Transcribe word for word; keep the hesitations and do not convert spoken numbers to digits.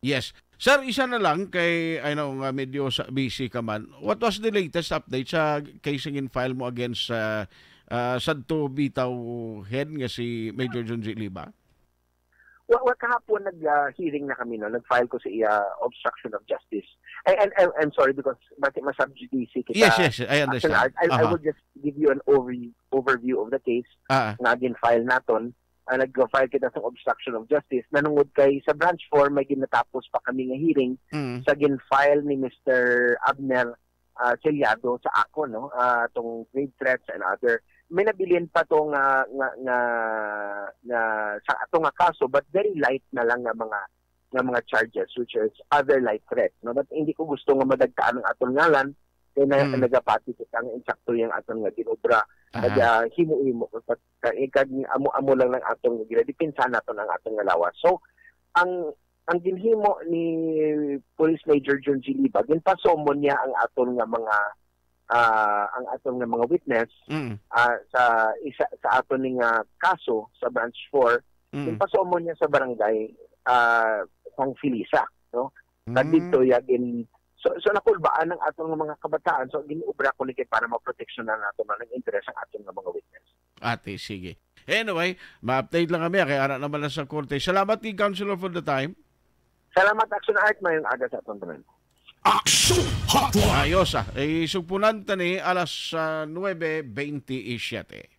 Yes. Sir, isa na lang kay, I know nga medyo sa, busy ka man. What was the latest update sa case nga gin-file mo against sa, ah, sadto bitaw head nga si Major John G. Liba? Wa, wa kahapon nag ah, hearing na kami, no, nag-file ko sa iya obstruction of justice. I, and, and I'm sorry because basi ma-sub judice kita. Yes, yes, I Action understand. Art. I, I Aha. will just give you an overview, overview of the case Ah, nga gin-file naton. Ah, nag-file kita sa obstruction of justice. Nanungod kay sa branch four may ginatapos pa kami nga hearing mm. sa gin-file ni Mister Abner ah, Celiado sa akon, no, ah, tong grave threats and other. May nabilin pa to nga nga nga, nga sa ato nga kaso, but very light na lang nga mga nga mga charges, which is other light threats, no? But hindi ko gusto nga madagtaan ang aton ngalan kay na, Mm. nagapati kita ang insakto yung aton nga ginobra. Aha. Kaya himo-himo, kag, kag amo-amo lang ang aton nga ginadepensa naton ang aton nga lawas. So, ang ang ginhimo ni Police Major John G. Liba, ginpasomon niya ang aton nga mga ah, ang aton nga mga witness Mm. ah, sa isa sa aton ni nga kaso sa branch four, Mm. ginpasomon niya sa barangay ah, San Felisa, no? Kag Mm. dito ya gin so, so nakulbaan ang aton nga mga kabataan, so ginobra ko ni kay para maproteksyonan nato man ang interes ang aton nga mga witness. Ate, sige. Anyway, ma-update lang kami kay ara naman na sa korte. Salamat ni Councilor for the time. Salamat, Action Art. Mayong aga sa aton tanan. Action Hotline. Ayos ah. Eh, sugpunan ta ni alas ah, nuebe bente y siete.